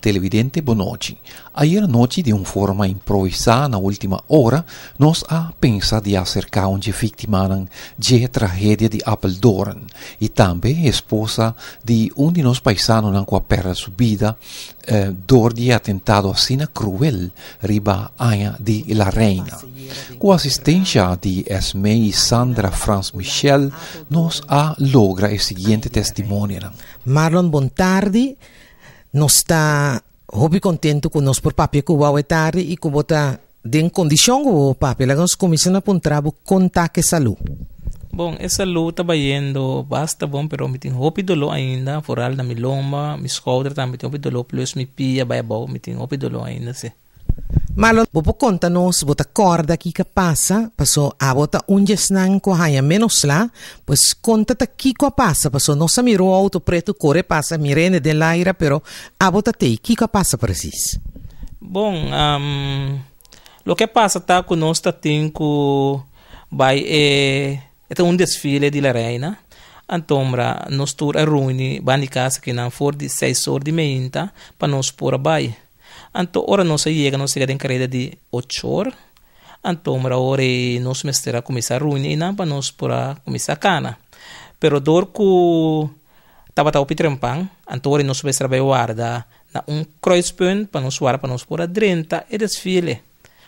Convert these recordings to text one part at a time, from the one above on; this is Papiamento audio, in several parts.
Televidente bonochi. Ayera nochi di un forma improvisá na última ora nos a pensa di aserká un dje víktimanan dje tragedia di Apeldoorn i tambe esposa di un di nos paisanonan ku a pèrdè su bida dor di e atentado asina kruel riba aña di La Reina. Ku asistensha di Esmé i Sandra Frans Michel nos a logra e siguiente testimonionan. Marlon bon tardi. Nos ta hopi contento cu nos por papia cu bo awe tardi y cu bo ta den condicion cu bo por papia. Laga nos cuminsa na puntra bo con ta cu e salud. Bon, e salud ta bayendo basta bon, pero mi tin hopi doló ainda, vooral na mi lomba, mi schouder tambe tin hopi doló, plus mi pia bay abou, mi tin hopi doló ainda, si. Marlon, bo por konta nos, bo ta kòrda kiko a pasa? Paso abo ta un di esnan ku a haña ménos sla. Pues konta ta kiko a pasa, paso nos a mira un outo pretu kore pasa, mira hende den laira, pero abo ta tei. Kiko a pasa presis? Bon, loke a pasa ta ku nos ta tin ku bai e e ta un desfile di La Reina, antombra nos tur a runi banda di kas akinan for di seis or di meinta pa nos por a bai. Anto ora nos a yega, nos yega den kareda di ochor, anto mira ora ei nos mester a kuminsá runi einan pa nos por a kuminsá kana. Pero dor ku tabata hopi trempan, anto ora ei nos mester a bai warda na un kruispunt pa nos warda pa nos por a drenta e desfile.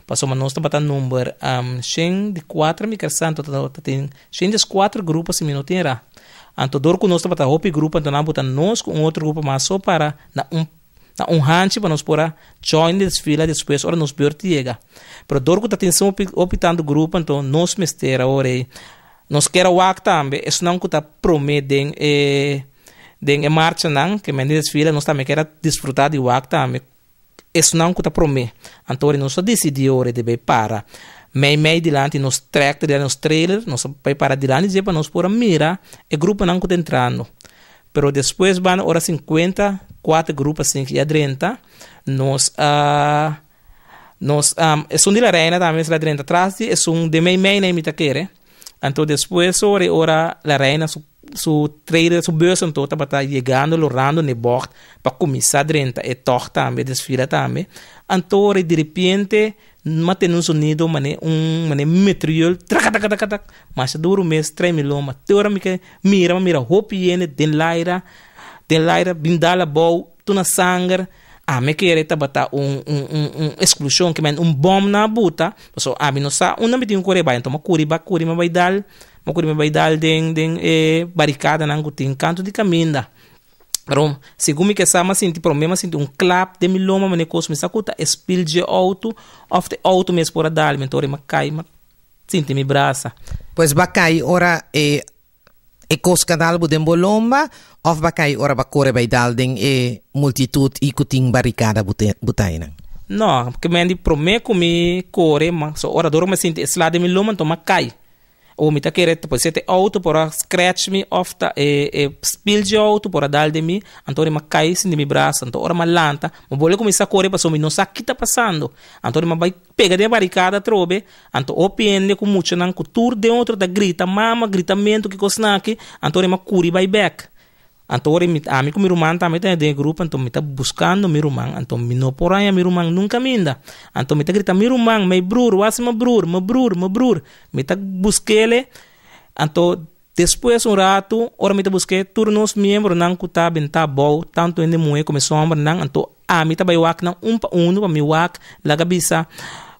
Pasobra nos tabata number shen di kuater mi ker sa, anto tabata tin shen di kuater grupo si mi no tin ra. Anto dor ku nos tabata hopi grupo anto nan a buta nos ku un otro grupo mas so para na un Na un hanchi pa nos por a join di desfile despues ora nos beurt yega. Pero dor ku ta tin hopi hopi tantu grupo anto nos mester awor ei nos kier a wak tambe esnan ku ta prome den e den e marchanan ke men di desfile nos tambe kier a disfruta di wak tambe esnan ku ta prome. Anto ora nos a disidi ora di bai para mei mei dilanti nos tractor dilanti nos trailer nos a bai para dilanti dje pa nos por a mira e gruponan ku ta entrando. Pero despues banda ora sinkuenta kuater grupo asin ki a drenta, nos a nos a esun di la reina tambe mester a drenta tras di esun den mei mei nei mi ta kere. Anto despues ora e ora la reina su su trailer su bus anto tabata yegando lorando n'e bògt pa kuminsá drenta e tòg tambe desfila tambe. Anto ora e diripiente M'a tene un sonido mane un mane metriol trakatakatak masha duru mes trae mi lomba te ora mi ke mira m'a mira hopi hende den laira den laira bin dal abou tur na sanger ami kere tabata un un un un explosion ke men un bom nan a buta pasobra ami no sa unda mi tin ku kore bai anto m'a kuri bai kuri m'a bai dal m'a kuri m'a bai dal den den e barikadanan ku tin kantu di kaminda. Pero segun mi ke sa mi a sinti prome mi a sinti un klap den mi loma manera kos mi sa ku ta e spil dje outo of ta e outo mes por a dal mi anto ora mi a kai mi a sinti mi brasa. Pues bo a kai ora e e kos ka dal bo den bo lomba of bo a kai ora bo a kore bai dal den e multitut i ku tin barikada butainan? No, ke men di prome ku mi kore ma so ora dor mi a sinti e sla den mi lomba anto mi a kai. O mi ta kere ta por ser ta e auto por a scratch mi of ta e e spiel dje auto por a dal den mi, anto ora mi a kai sinti mi brasa, anto ora mi a lanta, mi bolbe kuminsá kore pasobra mi no sa ki ta pasando, anto ora mi a bai pega den e barikada atrobe, anto hopi hende ku muchanan ku tur den otro ta grita mama, gritamentu ki kosnan aki, anto ora mi a kuri bai bèk. Anto ora mi ami ku mi ruman tambe ta den e grupo anto mi ta buskando mi ruman anto mi no por haña mi ruman nunka minda anto mi ta grita mi ruman mi brur wak mi brur mi brur mi brur mi ta buskele anto despues un ratu ora mi ta buske tur nos miembronan ku ta benta abou tantu hende muhe komo e hombernan anto ami ta bai wak nan un pa unu pa mi wak laga bisa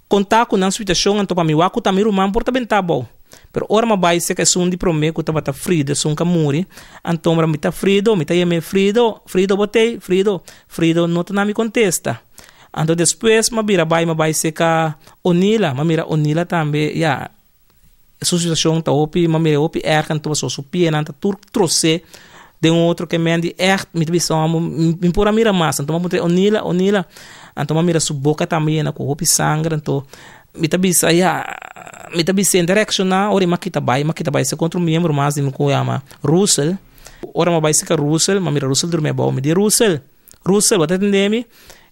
konta ku nan situashon anto pa mi wak ku ta mi ruman por ta benta abou. Pero ora mi a bai serka esun di promé ku tabata Frido, esun ku a muri, anto ora mi ta Frido, mi ta yam'é Frido, Frido bo t'ei? Frido, Frido no ta na mi kontesta. Anto despues mi a bira bai, mi a bai serka Onila, mi a mira Onila tambe, ya, su situashon ta hopi, mi a mira hopi erg anto pasobra su pianan ta tur trosé den otro ke men di ègt, mi ta bisa amo, mi por a mira mas, anto mi a puntra Onila, Onila, anto mi a mira su boka tambe yena ku hopi sanger, anto Mi ta bisa, ya, mi ta bis'é, N ta reakshoná ora i m'a kita bai, m'a kita bai se kontra un miembro mas di mi ku yama Russell. Ora m'a bai seka Russell, m'a mira Russell durmi abou. Mi di, Russell, Russell, bo ta tende mi?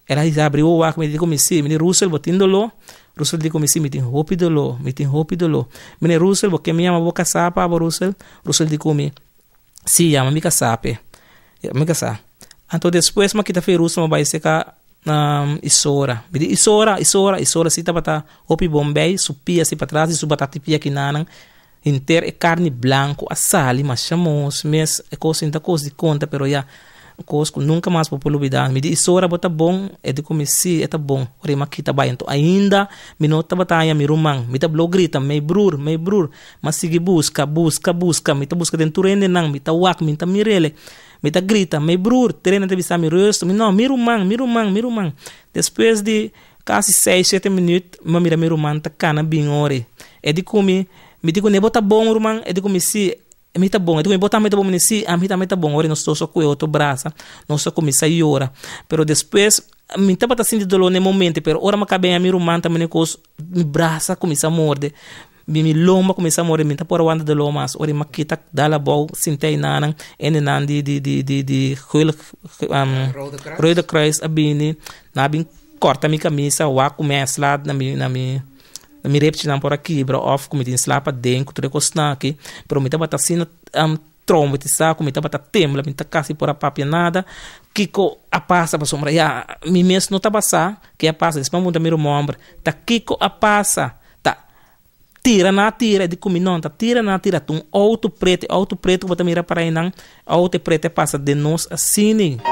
El a hisa abri wowo wak mi di ku mi, Sí. Mi di, Russell, bo tin doló? Russell di ku mi, Sí, mi tin hopi doló, mi tin hopi doló. Mi di, Russell, bo ke mi yama bo kasá pa bo, Russell? Russell di ku mi, Sí, yama mi kasá p'e. Yama mi kasá. Anto despues m'a kita fe Russell, m'a bai seka. Um, Isora. Mi di Isora, Isora, Isora si tabata hopi bon bij, su pia si patras di su batati pia kinanan. Henter e carni blanco a sali masha mos mes e cos sin ta cos di conta pero ya cos cu nunca mas bo por lubida. Mi di Isora bo ta bon? E di cu mi si e ta bon. Ora e ma kita bay anto ainda mi no tabata haña mi ruman. Mi ta blo grita mey brur, mey brur. Ma sigui busca, busca, busca. Mi ta busca den tur hendenan, mi ta wak, mi ta mirele. Mi ta grita, Mei brur, trena ta bisa mi rustro. Mi no, mi ruman, mi ruman, mi ruman. Despues di kasi seis, shete minüt, mi a mira mi ruman ta kana bin ori. E di ku mi, mi di kuné, Bo ta bon, ruman? E di ku mi, Si, mi ta bon. E di ku mi, Bo tambe ta bon? Mi di, Si, ami tambe ta bon. Ori nos dos a kue otro brasa, nos a kuminsá yora. Pero despues, mi tabata sinti doló na e momento, pero ora mi a kaba haña mi ruman ta mane kos, mi brasa a kuminsá morde. Mi mi lomba kuminsá morde, mi ta por wanta doló mas. Ora mi a kita dal abou sinti einanan, hendenan di di di di di Gele Rode Kruis a bini, nan a bin kòrta mi kamisa, wak ku mi a sla na mi na mi na mi repchinan por a kibra òf ku mi tin sla paden ku tur e kosnan aki, pero mi tabata asina traumatisá ku mi tabata tembla, mi ta kasi por a papia nada. Kiko a pasa? Pasobra ya mi mes no tabata sa ke a pasa. Despues mi a puntra mi ruman hòmber, ta kiko a pasa? Ta tira nan a tira, e di ku mi no, ta tira nan a tira, ta un outo pretu, e outo pretu ku bo ta mira para einan, outo pretu a pasa den nos asina.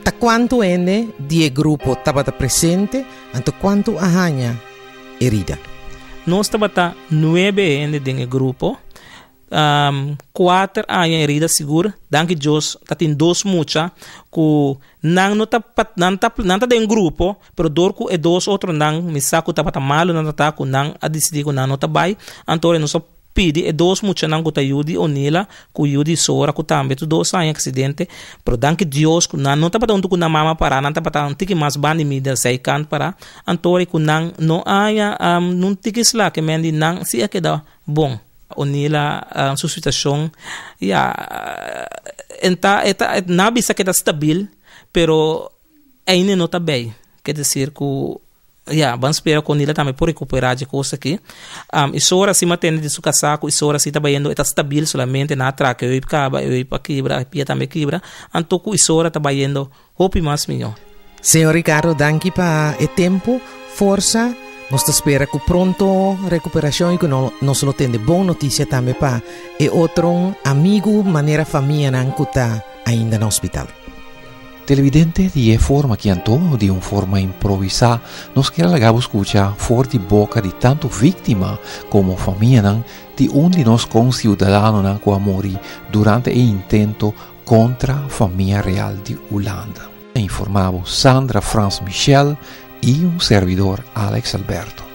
Ta kuantu hende di e grupo tabata presente, anto kuantu a haña herida? Nos tabata nuebe hende den e grupo. Kuater aña herida sigur. Danki Dios ta tin dos mucha ku nan no ta nan ta nan ta den grupo pero dor ku e dos otronan mi sa ku tabata malu nan ta ta ku nan a disidí ku nan no ta bai anto nos a pidi e dos muchanan ku ta yu di Onila ku yu di Sora ku tambe tur dos aña aksidente pero danki Dios ku nan no tabata huntu ku nan mama pará nan tabata un tiki mas banda di mi den zijkant pará anto ku nan no aña nun tiki sla ke men di nan si a keda bon. Onila su situacion ya en ta e ta nan a bisa ke ta stabil pero ainda no ta bay ke desir ku ya ban spera ku Onila tambe por recupera dje kos aki Isora si matende di su kasa ku Isora si ta bayendo e ta stabil solamente nan a traka e heup kaba e heup a kibra e pia tambe a kibra anto ku Isora ta bayendo Hopi mas miñó. Señor Ricardo danki pa e tempo, forsa, nos ta spera cu pronto recuperacion y cu nos lo tende bon noticia tambe pa e otro amigo manera famianan cu ta ainda na hospital. Televidente, di e forma ki anto, di un forma improvisá, nos kier a laga bo skucha for di boka di tantu víktima komo famianan di un di nos konsiudadanonan ku a muri durante e intento kontra famia real di Hulanda. A informá bo Sandra Frans Michel i un servidor Alex Alberto.